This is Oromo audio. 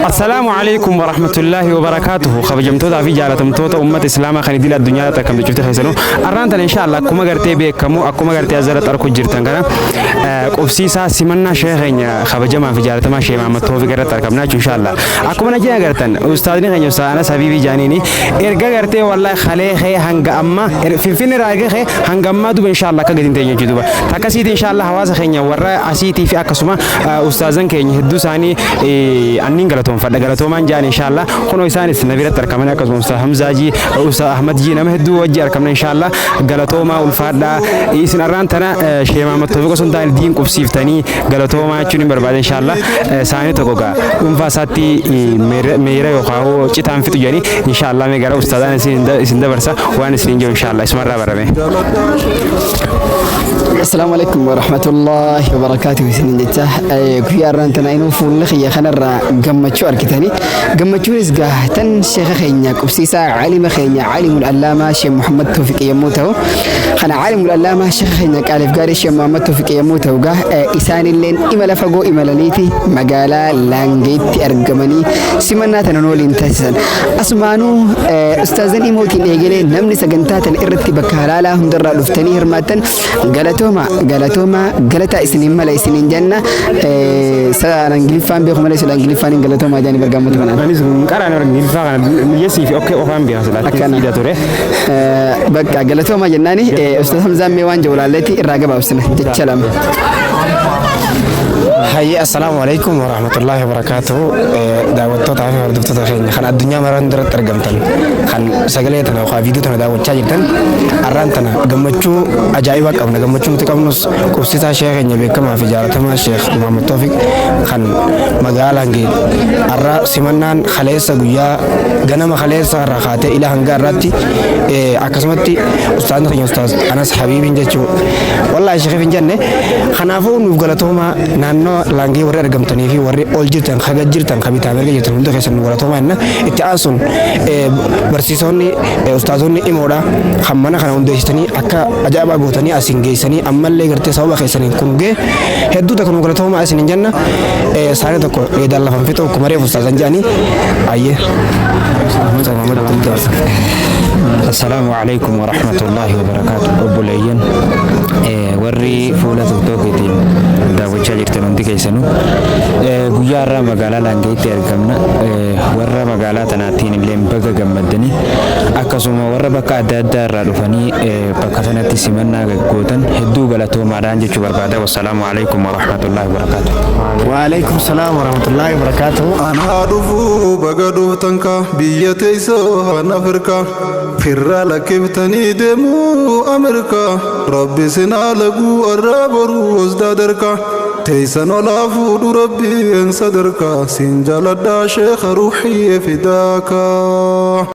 Assalaamu alaikum warahmatullaahi wabarakaatuhu. Kabajamtootaa fi jaalatamtoota uummata Islaamaa kan idil addunyaa irratti akkamtu cufte keessanuu, arraan tana insha Allah akkuma gartee beekamu, akkuma gartee asirratti arku jirtan kana, qubsiisaa simannaa sheekh keenya kabajamaa fi jaalatamaa Sheekh Mahammad Toofiq irratti argamna jechuun. Insha Allah akkuma na jee agartan, ustaazni keenya Ustaaz Anas Habiibii jaaniini erga gartee wallahi kalee kee hanga amma Finfinne irraa erga kee hanga ammaa duba insha Allah akka gadi hin teenye jechuudha. Takkasiiti insha Allah hawaasa keenya warra asiitii fi akkasuma ustaazan keenya hedduu isaanii anniin galatoonfadha, galatoomaan jaan. Insha Allah kunoo isaanis na biratti argaman, akkasuma Ustaaz Hamzaa ji, Ustaaz Ahmad ji, nama hedduu wajji argamna. Insha Allah galatoomaa, ulfaadhaa. Isin arraan tana Sheekh Mahammad Toofiq osoo hin taane diin qubsiiftanii, galatoomaa jechuun hin barbaade. Insha Allah isaanii tokko gaa dhuunfaa isaatti meera yookaan citaan fixu jedhanii. Insha Allah mee gara ustaazaan isin dabarsa, waan isin jiru insha Allah isumarraa barame. Assalaamu alaikum warahmatullahi wabarakatuh isinin jecha. Guyyaa irraan tana inuu fuulli kiyya kanarraa gammachuu argitanii, gammachuunis gaahtan sheeka keenya qubsiisaa, caalima keenya, caalimul allaamaa Sheekh Muhammad Toofiq yommuu ta'u, kana caalimul allaamaa sheeka keenya qaaliif gaarii Sheekh Muhammad Toofiq yommuu ta'u, gaa isaanilleen imala fagoo imalaniiti magaalaa Laangeetti argamanii simannaa tana nu waliin taasisan. Asumaanuu ustaazan imootiin eegalee namni sagantaa tana irratti bakka halaalaa hundarraa dhuftanii hirmaattan, galatooma, galatooma, galataa isiniin mala isiniin jenna. Saan Ingiliffaan beeku malee sila Ingiliffaan hin galatoomaa jedhanii bargaammata kanaan. Anis qaraan Ingiliffaa kana yesii fi okay qofaan beeka silaatti. Akkana. Siida ture. Bakka galatoomaa jennaani. Ustaaz Hamzaan mee waan jiru laalleetti irraa gabaabsina jecha lama. Hayyee, assalaamu alaikum warahmatullahi wabarakatuh. Daawwattootaa fi hordoftoota keenya kan addunyaa maraan duratti argamtan, kan sagalee tana yookaan viidiyoo tana daawwachaa jirtan, har'aan tana gammachuu ajaa'ibaa qabna. Gammachuu nuti qabnus qubsiisaa sheekh keenya beekamaa fi jaalatamaa Sheekh Muhammad Toofiq kan magaalaa Hangee har'a simannaan kaleessa guyyaa ganama kaleessa irraa kaatee ila hanga har'aatti, akkasumatti ustaazni keenya Ustaaz Anas Habiibiin jechuu wallahi sheekh hin jenne. Kanaafuu nuuf galatoomaa. Naannoo Laangee warri argamtanii fi warri ol jirtan, kaga jirtan, ka bitaa mirga jirtan hunda keessan nu galatoomaa jenna. Itti aansuun barsiisonni, ustaazonni imoodha kan mana kana hundeessitanii akka ajaa'ibaa gootanii asiin geessanii, ammallee gartee sababa keessaniin kun ga'e, hedduu takka nu galatoomaa isin hin jenna. Saanii tokko dheedaan lafan fixu akkuma reefu ustaazan jedhanii ayyee. Assalaamu alaikum warahmatullahi wabarakaatu. Obboleeyyan, warri fuula TikTokiitiin daawwachaa jirtan hundi keessanuu, guyyaa har'aa magaalaa Laangeetti argamna. Warra magaalaa tanaattiin illee baga gammaddanii, akkasuma warra bakka adda addaa irraa dhufanii bakka sanatti simannaa gootan hedduu galatoomaadhaan jechuu barbaada. Wassalaamu alaikum warahmatullahi wabarakaatu. Waalaikum salaam warahmatullahi wabarakatuh. Anaa dhufuu, baga dhuftan ka biyya teessoo Afrikaa, firra lakkiftanii deemuu Ameerikaa, Rabbi sinaa laguu arraa boruu osdaa darkaa teessan olaa fuudhu Rabbiin sadarkaa. Siin jaaladhaa sheekha, ruuxiyyee fidaakaa.